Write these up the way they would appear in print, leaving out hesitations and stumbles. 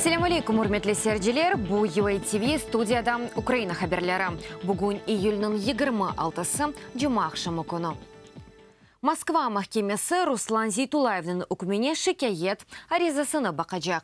Selâm aleyküm, ürmetli seyirciler! Bu UATV, studiyada Ukraina haberleri. Bugün iyülniñ 26-sı, cumaaqşamı künü. Moskva mahkemesi Ruslan Zeytullayevniñ ükmüne şikâyet arizasını baqacaq.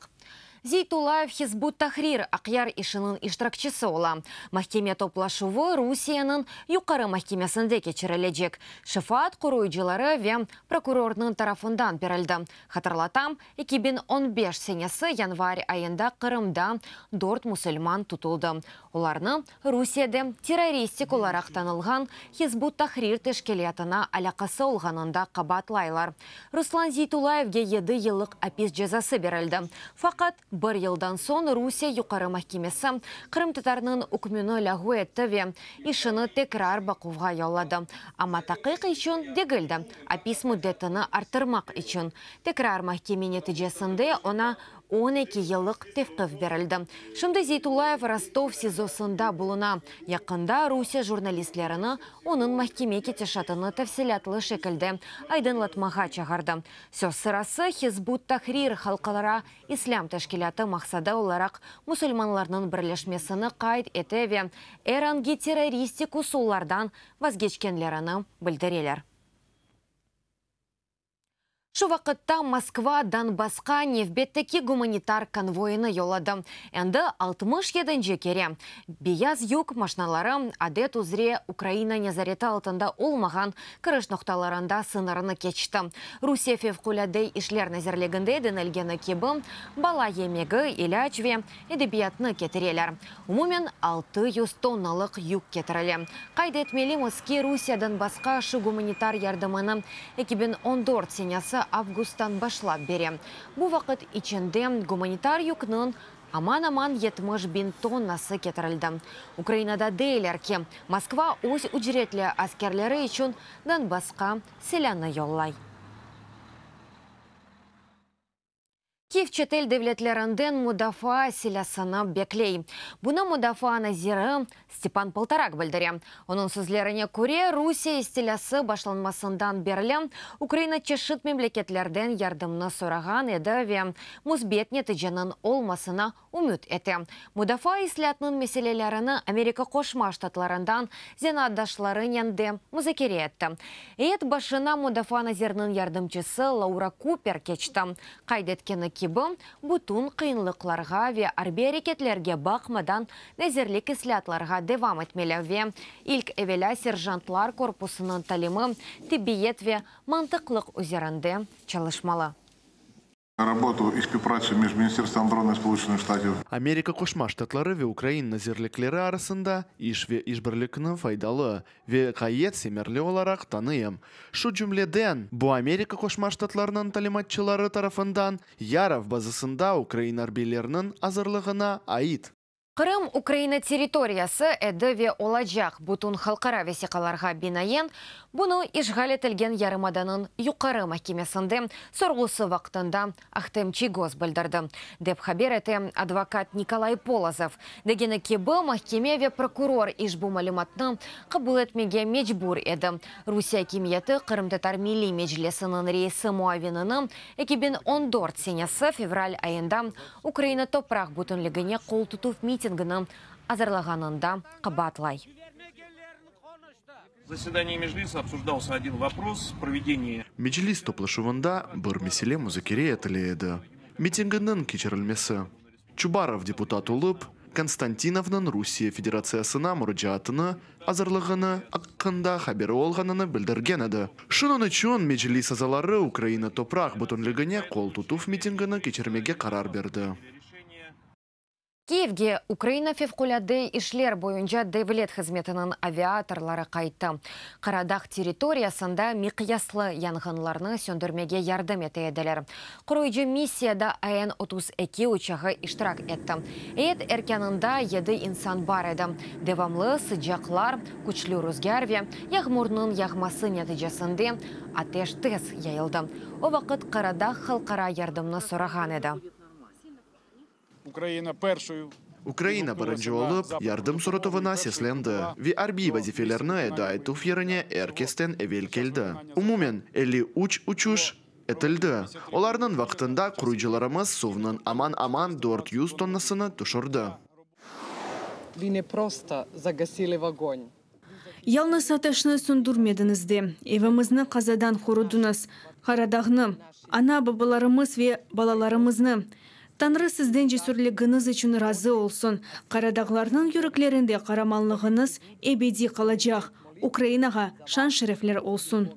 Zeytullayev Hizb ut-Tahrir Aqyar işiniñ iştirakçisi ola. Mahkeme toplaşuvı Rusiyeniñ Yuqarı mahkemesinde keçirilecek. Şefaat qoruyıcıları ve prokurornıñ tarafından berildi. Hatırlatam, 2015 senesi yanvar ayında Qırımda dört musulman tutuldı. Olarnı Rusiyede terroristik olaraq tanılğan Hizb ut-Tahrir teşkilâtına alâqası olğanında qabaatlaylar. Ruslan Zeytullayevge yedi yıllıq apis cezası berildi. Faqat, bir yıldan soñ Rusiye Yuqarı mahkemesi qırımtatarnıñ ükmüni lâğu etti ve işini tekrar baquvğa yolladı. Amma taqiq içün degil de, apis müddetini arttırmaq içün. Tekrar mahkeme neticesinde oña 12 yıllıq tevqif berildi. Şimdi Zeytullayev Rostov SİZOsında buluna. Yaqında Rusiye jurnalistlerini onıñ mahkeme ketişatını tafsilâtlı şekilde aydınlatmağa çağırdı. Söz sırası, Hizb ut-Tahrir halqara islâm teşkilâtı maqsadı olaraq musulmanlarnıñ birleşmesini qayd ete ve er angi terroristik usullardan vazgeçkenlerini bildireler. Şu vaqıtta Moskva Donbassqa nevbetteki gumanitar konvoyını yolladı. Endi 67-nci kere. Beyaz yük maşnaları adet üzre Ukraina nezareti altında olmağan kiriş noqtalarında sıñırnı keçti. Rusiye Fevqulâde işler nazirliginde denilgeni kibi, bala yemegi, ilâc ve edebiyatnı ketireler. Umumen 600 tonnalıq yük ketirile. Qayd etmelimiz ki, Rusiye Donbassqa şu gumanitar yardımını 2014 senesi avgusttan başlap bere. Bu vaqıt içinde gumanitar yükniñ aman-aman 70 biñ tonnası ketirildi. Ukrainada deyler ki, Moskva öz ücretli askerleri içün Donbassqa silânı yollay. Kiyev çetel devletlerinden mudafaa silâsını bekley. Bunı mudafaa naziri Stepan Poltorak bildire. Onıñ sözlerine köre, Rusiye istilâsı başlanmasından berli Ukraina çeşit memleketlerden yardımnı sorağan edi ve müsbet neticeniñ olmasına ümüt ete. Mudafaa islâatnıñ meselelerini Amerika Qoşma Ştatlarından zenaatdaşlarınen de muzakere etti. Eyet başına mudafaa naziriniñ yardımcısı Laura Kuper keçti. Qayd etkeni kibi, bütün qıyınlıqlarğa ve arbiy areketlerge baqmadan nazirlik islâatlarğa devam etmeli ve ilk evelâ serjantlar korpusınıñ talimi, tibbiyet ve mantıqlıq üzerinde çalışmalı. Роботу і співпрацю між Міністерством оборони Сполучених Штатів Amerika Qoşma Ştatları ve Ukraina nazirlikleri arasında iş ve işbirlikni faydalı ve ğayet semereli olaraq tanıyım. Şu cümleden, bu Amerika Qoşma Ştatlarınıñ talimatçıları tarafından Yarov bazasında ukrain arbiyleriniñ azırlığına ait. Qırım Ukraina territoriyası edi ve olacaq, bütün halqara vesiqalarğa binaen, bunı işğal etilgen yarımadanıñ Yuqarı mahkemesinde sorğusı vaqtında Ahtem Çiygoz bildirdi, dep haber ete advokat Nikolay Polozov. Degeni kibi, mahkeme ve prokuror işbu malümatnı qabul etmege mecbur edi. Rusiye akimiyeti Qırımtatar Milliy Meclisiniñ reisi muavinini 2014 senesi fevral ayında Ukraina topraq bütünligine qol tutuv mitingini azırlağanında qabaatlay. Заседании Meclisa обсуждался один вопрос проведения Meclis toplaşuvında bir mesele muzakere etile edi, mitinginiñ keçirilmesi. Çubarov deputat olıp, Konstantinovnıñ Rusiye Federatsiyasına muracaatını azırlağanı aqqında haberi olğanını bildirgen edi. Şunıñ içün Meclis azaları Ukraina topraq bütünligine qol tutuv mitingini keçirmege qarar berdi. Kiyevge Ukraina Fevqulâde işler boyunca devlet hızmetiniñ aviatorları qayttı. Qaradağ territoriyasında miqyaslı yanğınlarnı söndürmege yardım ete ediler. Qoruyıcı missiyada AN-32 uçağı iştirak etti. Eyet erkânında yedi insan bar edi. Devamlı sıcaqlar, küçlü ruzgâr ve yağmurnıñ yağması neticesinde ateş tez yayıldı. O vaqıt Qaradağ halqara yardımnı sorağan edi. Ukraina perşoyu Ukraina birinci olıp, yardım soratuvına seslendi ve arbiy vazifelerni eda etüv yerine er kesten evel keldi. Umumen 53 uçuş. etildi. Olarnıñ vaqtında quruyıcılarımız suvnıñ aman-aman 400 tonnasını tüşürdi. Вы не просто загасили огонь. Yalnız ateşni söndürmediñiz de, evimizni qazadan qorudıñız, Qaradağnı, ana-babalarımız ve balalarımıznı. Tañrı sizden cesürligiñiz içün razı olsun. Qaradağlılarnıñ yüreklerinde qaramanlığıñız ebediy qalacaq. Ukrainağa şan-şerefler olsun.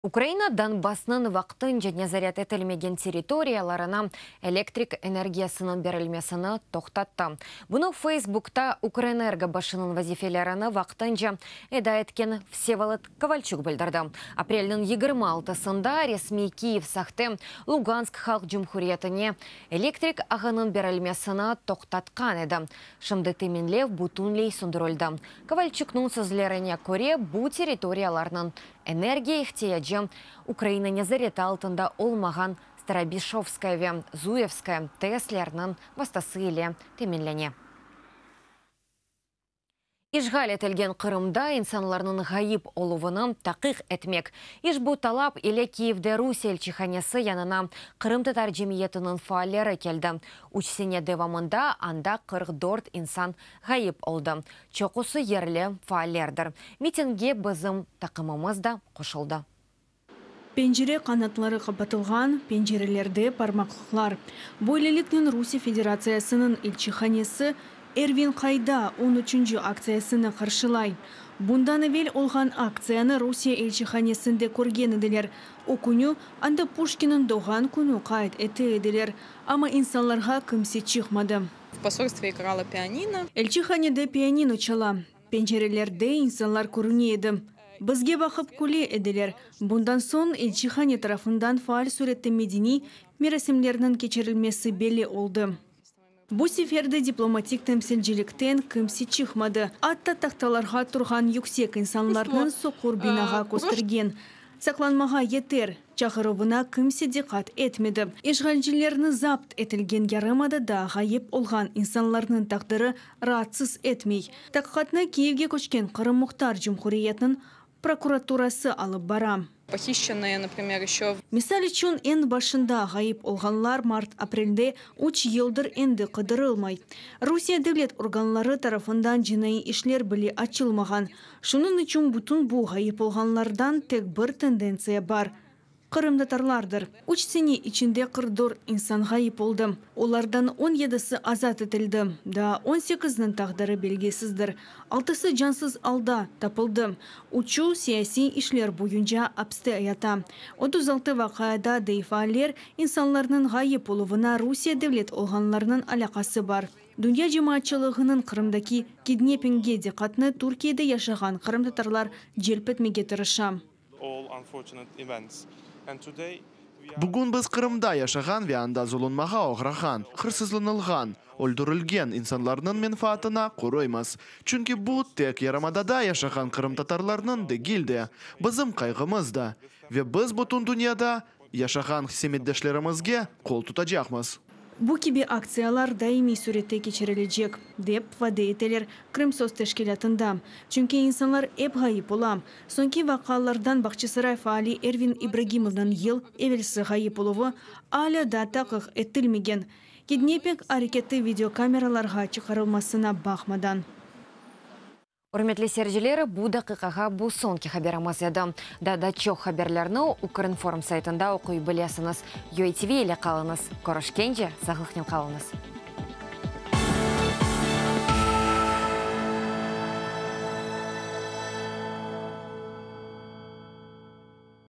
Ukraina Donbassnıñ vaqtınca nezaret etilmegen territoriyalarına elektrik energiyasınıñ berilmesini toqtattı. Bunı Feysbukta Ukrenergo başınıñ vazifelerini vaqtınca eda etken Vsevolod Kovalçuk bildirdi. Aprelniñ 26-sında resmiy Kiyev sahte Lugansk Halq Cumhuriyetine elektrik ağınıñ berilmesini toqtatqan edi. Şimdi teminlev bütünley söndürildi. Kovalçuknıñ sözlerine köre, bu territoriyalarnıñ energiya ihtiyacı Ukraina nezareti altında olmağan Starobişovskaya ve Zuyevskaya TESlerniñ vastası ile teminlene. İşğal etilgen Qırımda insanlarnıñ ğayıp oluvını taqiq etmek. İşbu talap ile Kiyevde Rusiye elçihanesi yanına qırımtatar cemiyetiniñ faalleri keldi. Üç sene devamında anda 44 insan ğayıp oldı. Çoqusı yerli faallerdir. Mitingge bizim taqımımız da qoşuldı. Pencere qanatları qapatılğan, pencerelerde parmaqlıqlar. Böyleliknen Rusiye Federatsiyasınıñ elçihanesi Ervin qayda 13-nci aktsiyasını qarşılay. Bundan evel olğan aktsiyanı Rusiye elçihanesinde körgen ediler. O künü anda Puşkinniñ doğğan künü qayd ete ediler. Amma insanlarğa kimse çıqmadı. В посольстве играла пианино. Elçihanede pianino çala. Pencerelerde insanlar körüne edi. Bizge baqıp küle ediler. Bundan soñ elçihane tarafından faal sürette medeniy merasimlerniñ keçirilmesi belli oldı. Bu sefer de diplomatik temsilcilikten kimse çıqmadı. Atta tahtalarğa turğan yüksek insanlarnıñ soqur binağa köstergen. Saqlanmağa yeter çağıruvına kimse diqqat etmedi. İşğalcilerni zapt etilgen yarımadada ğayıp olğan insanlarnıñ taqdiri raatsız etmey. Taqiqatnı Kiyevge köçken Qırım Muhtar Cumhuriyetiniñ prokuraturası alıp bara. Похищенные, например, еще Misal içün eñ başında ğayıp olğanlar mart-aprelde 3 yıldır endi qıdırılmay. Rusiye devlet organları tarafından cinaiy işler bile açılmağan. Şunıñ içün bütün bu ğayıp olğanlardan tek bir tendentsiya bar. Qırımtatarlardır. 3 sene içinde 44 insan ğayıp oldı. Olardan 17-si azat etildi. Daa 18-niñ taqdiri belgisizdir. Altısı cansız alda tapıldı. Üçü siyasiy işler boyunca apiste yata. 36 vaqiada dey faaller insanlarnıñ ğayıp oluvına Rusiye devlet organlarınıñ alâqası bar. Dünya cemaatçılığınıñ Qırımdaki kidnappingge diqqatını Türkiyede yaşağan qırımtatarlar celp etmege tırışa. All unfortunate events. And today we are Bugün biz Qırımda yaşağan ve anda zulumğa oğrağan, hırsızlanılğan, öldürilgen insanlarnıñ menfaatını qoruymız. Çünki bu tek yarımadada yaşağan qırımtatarlarnıñ degil de, bizim qayğımız da. Ve biz bütün dünyada yaşağan semetdeşlerimizge qol tutacaqmız. Bu kibi aktsiyalar daimiy sürette keçirilecek, dep vade eteler Krımsos teşkilâtında. Çünki insanlar ep ğayıp ola. Soñki vaqialardan Bağçasaray faali Ervin İbragimovnıñ yıl evelsi ğayıp oluvı alâ da taqiq etilmegen. Kidnapping areketi videokameralarğa çıqarılmasına baqmadan. Ürmetli seyirciler, bu daqiqağa bu soñki haberimiz edi. Daa da çoq haberlerni Ukrinform saytında oquy bilesiñiz. UATV ile qalıñız. Körüşkence sağlıqnen qalıñız.